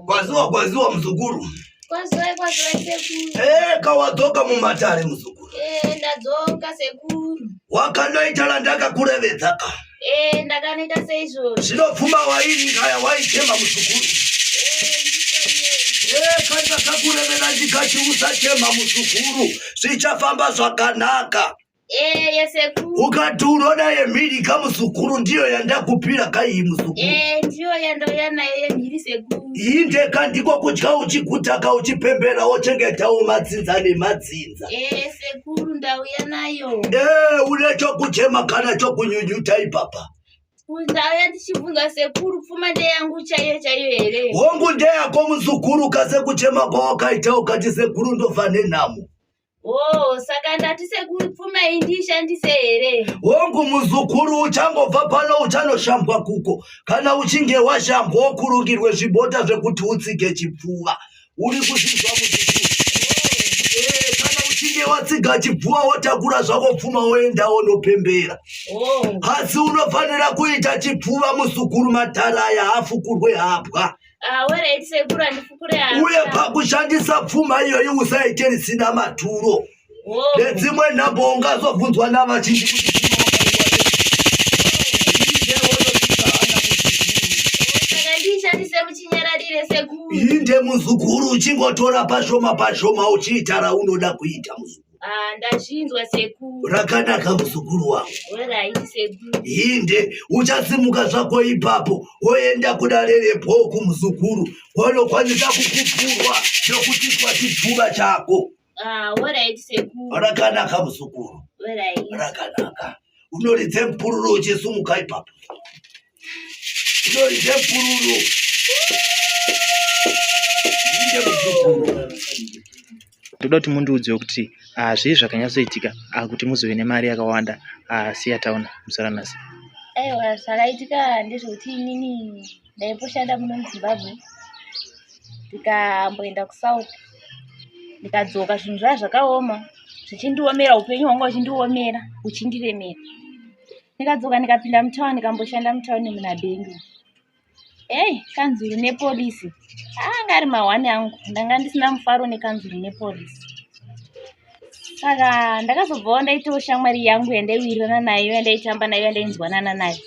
Kwaziwa kwaziwa muzukuru. Kwaziwai kwaziwai sekuru. Eh, kawadzoka mumatare muzukuru. Eh, ndadzoka sekuru. Wakanoita randakakurevedza ka. Eh, ndakanoita seizvozvo. Zvino pfuma wairingaya waichema muzukuru. Eh, Eh, kandakakurevera ndikati usachema muzukuru. Zvichafamba zvakanaka. Eh, sekuru. Ukati unoda yemhiri ka muzukuru ndiyo yandakupira ka iyi muzukuru. Eh, ndiyo yandauya nayo yemhiri sekuru. Iyi ndeka ndiko kudya uchiguta ka uchipembera wochengetawo madzinza nemadzinza. Eh, sekuru ndauya nayo. Eh, une chokuchema kana chokunyunyuta ipapa. Ndauya ndichibvunza sekuru pfuma ndeyangu chaiyo chaiyo here? Hongu ndeyako muzukuru kase kuchema kwawakaita ukati sekuru ndofa nenhamo. Oh, saka ndati sekuru pfuma iyi ndiishandise here? Hongu muzukuru uchangobva pano uchanoshambwa kuko. Kana uchinge washambwa wokurungirwe zvibota zvekuti utsige chipfuva. Uri kuzvinzwa muzukuru? Eh, kana uchinge watsiga chipfuva wotakura zvako pfuma woenda wonopembera. Oh. Asi unofanira kuita chipfuva muzukuru matara aya afukurwe hapwa. Ah, alright sekuru handifukure hapwa. Uye pakushandisa pfuma iyoyi usaite risina maturo. Oh. Nedzimwe nhambo ungazobvunzwa navazhinji kuti pfuma wakaiwanepi. Saka ndiishandise muchinyararire sekuru. Inde muzukuru uchingotora pashoma pashoma uchiita raunoda kuita muzukuru. Ah, ndazvinzwa sekuru. Rakanaka muzukuru wangu. Alright sekuru. Inde uchasimuka zvako ipapo woenda kudare rebhoku muzukuru wanokwanisa kukupurwa nokutiswa chipfuva chako. Ah, alright sekuru. Rakanaka muzukuru. Alright. Rakanaka. Unoridze mpururu uchisimuka ipapo. Unoridze mpururu. Inde muzukuru. Ndoda kuti mundiudzewo kuti ah, zvii zvakanyatsoitika ah, kuti muzove nemari yakawanda ah, seyataona muzuva ranhasi. Aiwa, zvakaitika ndezvekuti inini ndaimboshanda muno muZimbabwe ndikamboenda kuSouth ndikadzoka zvinhu zvaya zvakaoma zvichindiomera upenyu hwanga huchindiomera huchindiremera. Ndikadzoka ndikapinda mutown ndikamboshanda mutown muna Bengi. Hey, kanzuru nepolisi anga ari mahwani angu ndanga ndisina mufaro nekanzuru nepolisi saka ndakazobvawo ndaitawo shamwari yangu yandaiwirirana nayo yandaitamba nayo yandainzwanana nayo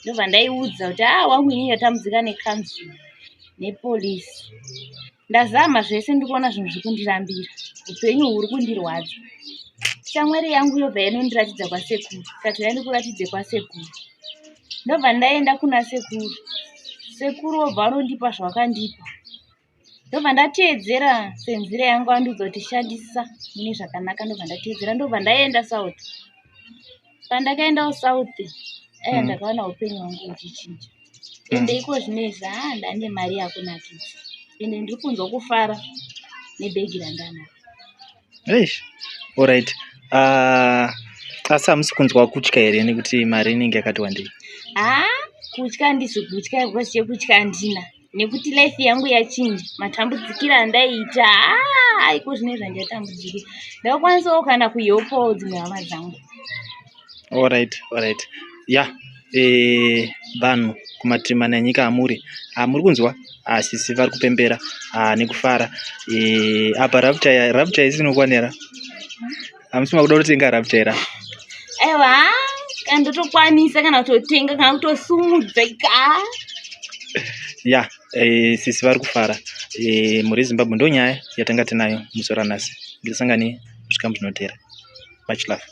ndobva ndaiudza kuti a ah, wangu ini ndatambudzika nekanzuru nepolisi Ndazama zvese ndikuona zvinhu zviri kundirambira. Upenyu huri kundirwadza. Shamwari yangu yobva yanondiratidza kwasekuru. Ikati uyai ndikuratidze kwasekuru. Ndobva ndaenda kuna sekuru. Sekuru vobva vanondipa zvavakandipa. Ndobva ndateedzera senzira yangu vandiudza kuti shandisa mune zvakanaka ndobva ndateedzera ndobva ndaenda South. Pandakaendawo South eh ndakaona upenyu hwangu huchichinja. Ende iko zvino izvi haa ndane mari yakunakidza ende ndiri kunzwa kufara nebhegi randanaro. Eish. Alright. Uh, asi hamusi kunzwa kutya here nekuti mari inenge yakati wandei? Haa kutya handisi kutya because chekutya handina nekuti life yangu yachinja matambudzikiro andaiita haa iko zvino izvi handichatambudziki ndakwanisawo kana kuhelpawo dzimwe hama dzangu. Alright, alright. Ya, eh, vanhu kumativi mana enyika amuri. Ah, muri kunzwa? Ah, sisi vari kupembera ah, nekufara. Eh, apa rapture rapture isinokwanira. Hamusi makuda kutotenga rapture here? Aiwa, kana ndotokwanisa kana kutotenga kana kutosumudza ka. Ya, eh, sisi vari kufara. Eh, mhuri yeZimbabwe ndonyaya yatanga tinayo musi waranhasi. Ngatisangane kusvika muzvinotera. Much love.